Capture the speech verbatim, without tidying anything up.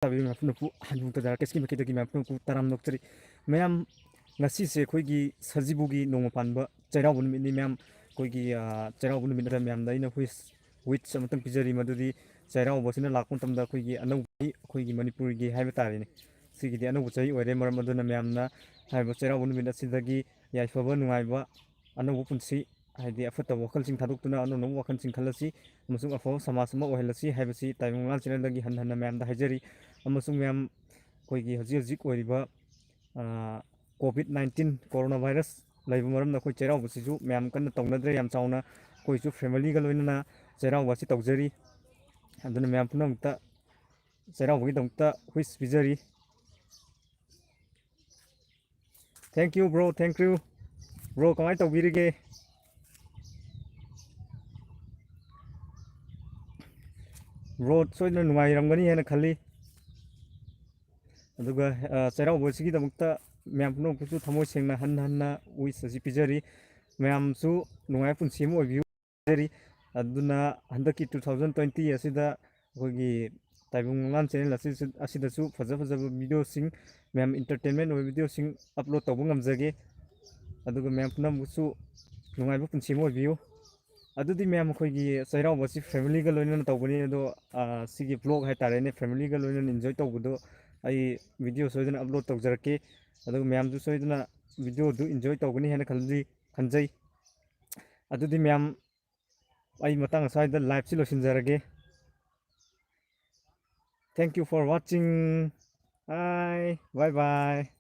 ꯇꯥꯕꯤꯔꯤꯕ ꯃꯌꯥꯝ ꯄꯨꯝꯅꯃꯛꯄꯨ ꯍꯟꯖꯤꯟ ꯍꯟꯗꯥ ꯀꯦꯁꯀꯤ ꯃꯥꯏꯀꯩꯗꯒꯤ ꯃꯌꯥꯝ ꯄꯨꯝꯅꯃꯛꯄꯨ ꯇꯔꯥꯝꯅ ꯑꯣꯛꯆꯔꯤ꯫ ꯃꯌꯥꯝ, ꯉꯁꯤꯁꯦ ꯑꯩꯈꯣꯏꯒꯤ ꯁꯖꯤꯕꯨꯒꯤ ꯅꯣꯡꯃ ꯄꯥꯟꯕ ꯆꯩꯔꯥꯎꯕ ꯅꯨꯃꯤꯠꯅꯤ꯫ ꯃꯌꯥꯝ, ꯑꯩꯈꯣꯏꯒꯤ, ꯑ, ꯆꯩꯔꯥꯎꯕ ꯅꯨꯃꯤꯠ ꯑꯁꯤꯗ ꯃꯌꯥꯝꯗ ꯑꯩꯅ wish, wish ꯑꯃꯇꯪ ꯄꯤꯖꯔꯤ, ꯃꯗꯨꯗꯤ ꯆꯩꯔꯥꯎꯕꯁꯤꯅ ꯂꯥꯛꯄ ꯃꯇꯝꯗ ꯑꯩꯈꯣꯏꯒꯤ ꯑꯅꯧꯕ ꯆꯍꯤ, ꯑꯩꯈꯣꯏꯒꯤ ꯃꯅꯤꯄꯨꯔꯒꯤ ꯍꯥꯏꯕ ꯇꯥꯔꯦꯅꯦ, ꯁꯤꯒꯤꯗꯤ ꯑꯅꯧꯕ ꯆꯍꯤ ꯑꯣꯏꯔꯦ꯫ ꯃꯔꯝ ꯑꯗꯨꯅ ꯃꯌꯥꯝꯅ ꯍꯥꯏꯔꯤꯕ ꯆꯩꯔꯥꯎꯕ ꯅꯨꯃꯤꯠ ꯑꯁꯤꯗꯒꯤ ꯌꯥꯏꯐꯕ ꯅꯨꯡꯉꯥꯏꯕ ꯑꯅꯧꯕ ꯄꯨꯟꯁꯤ, ꯍꯥꯏꯗꯤ ꯑꯐꯠꯇꯕ ꯋꯥꯈꯜꯁꯤꯡ ꯊꯥꯗꯣꯛꯇꯨꯅ ꯑꯅꯧ ꯑꯅꯧꯕ ꯋꯥꯈꯜꯁꯤꯡ ꯈꯜꯂꯁꯤ ꯑꯃꯁꯨꯡ ꯑꯐꯕ ꯁꯃꯥꯖ ꯑꯃ ꯑꯣꯏꯍꯜꯂꯁꯤ ꯍꯥꯏꯕꯁꯤ ꯇꯥꯏꯕꯪ ꯃꯉꯥꯜ channelꯗꯒꯤ ꯍꯟꯅ ꯍꯟꯅ ꯃꯌꯥꯝꯗ ꯍꯥꯏꯖꯔꯤ꯫ ꯑꯃꯁꯨꯡ ꯃꯌꯥꯝ, ꯑꯩꯈꯣꯏꯒꯤ ꯍꯧꯖꯤꯛ ꯍꯧꯖꯤꯛ ꯑꯣꯏꯔꯤꯕ, ꯑ, COVID nineteen coronavirus ꯂꯩꯕ ꯃꯔꯝꯅ ꯑꯩꯈꯣꯏ ꯆꯩꯔꯥꯎꯕꯁꯤꯁꯨ ꯃꯌꯥꯝ ꯀꯟꯅ ꯇꯧꯅꯗ꯭ꯔꯦ ꯌꯥꯝ ꯆꯥꯎꯅ꯫ ꯑꯩꯈꯣꯏꯁꯨ familyꯒ ꯂꯣꯏꯅꯅ ꯆꯩꯔꯥꯎꯕ ꯑꯁꯤ ꯇꯧꯖꯔꯤ꯫ ꯑꯗꯨꯅ ꯃꯌꯥꯝ ꯄꯨꯝꯅꯃꯛꯇ ꯆꯩꯔꯥꯎꯕꯒꯤꯗꯃꯛꯇ wish ꯄꯤꯖꯔꯤ꯫ Thank you, bro. Thank you. Bro, ꯀꯃꯥꯏꯅ ꯇꯧꯕꯤꯔꯤꯒꯦ? Bro ꯁꯣꯏꯗꯅ ꯅꯨꯡꯉꯥꯏꯔꯝꯒꯅꯤ ꯍꯥꯏꯅ ꯈꯜꯂꯤ꯫ ꯑꯗꯨꯒ, ꯑ, ꯆꯩꯔꯥꯎꯕꯁꯤꯒꯤꯗꯃꯛꯇ ꯃꯌꯥꯝ ꯄꯨꯝꯅꯃꯛꯄꯨꯁꯨ ꯊꯃꯣꯏ ꯁꯦꯡꯅ ꯍꯟꯅ ꯍꯟꯅ wish ꯑꯁꯤ ꯄꯤꯖꯔꯤ꯫ ꯃꯌꯥꯝꯁꯨ ꯅꯨꯡꯉꯥꯏꯕ ꯄꯨꯟꯁꯤ ꯑꯃ ꯑꯣꯏꯕꯤꯌꯨ꯫ ꯄꯤꯖꯔꯤ꯫ ꯑꯗꯨꯅ ꯍꯟꯗꯛꯀꯤ two thousand twenty ꯑꯁꯤꯗ ꯑꯩꯈꯣꯏꯒꯤ ꯇꯥꯏꯕꯪ ꯃꯉꯥꯜ channel ꯑꯁꯤꯁꯨ, ꯑꯁꯤꯗꯁꯨ ꯐꯖ ꯐꯖꯕ videoꯁꯤꯡ, ꯃꯌꯥꯝ entertainment ꯑꯣꯏꯕ videoꯁꯤꯡ upload ꯇꯧꯕ ꯉꯝꯖꯒꯦ꯫ ꯑꯗꯨꯒ ꯃꯌꯥꯝ ꯄꯨꯝꯅꯃꯛꯁꯨ ꯅꯨꯡꯉꯥꯏꯕ ꯄꯨꯟꯁꯤ ꯑꯃ ꯑꯣꯏꯕꯤꯌꯨ꯫ ꯑꯗꯨꯗꯤ ꯃꯌꯥꯝ, ꯑꯩꯈꯣꯏꯒꯤ ꯆꯩꯔꯥꯎꯕꯁꯤ familyꯒ ꯂꯣꯏꯅꯅ ꯇꯧꯕꯅꯤ, ꯑꯗꯣ, ꯑ, ꯁꯤꯒꯤ vlog ꯍꯥꯏꯇꯥꯔꯦꯅꯦ, familyꯒ ꯂꯣꯏꯅꯅ enjoy ꯇꯧꯕꯗꯣ ꯑꯩ video ꯁꯣꯏꯗꯅ upload ꯇꯧꯖꯔꯛꯀꯦ꯫ ꯑꯗꯨꯒ ꯃꯌꯥꯝꯁꯨ ꯁꯣꯏꯗꯅ videoꯗꯨ enjoy ꯇꯧꯒꯅꯤ ꯍꯥꯏꯅ ꯈꯜꯂꯤ, ꯈꯟꯖꯩ꯫ ꯑꯗꯨꯗꯤ ꯃꯌꯥꯝ, ꯑꯩ ꯃꯇꯥꯡ ꯑꯁ꯭ꯋꯥꯏꯗ liveꯁꯤ ꯂꯣꯏꯁꯤꯟꯖꯔꯒꯦ꯫ Thank you for watching. Bye. Bye bye.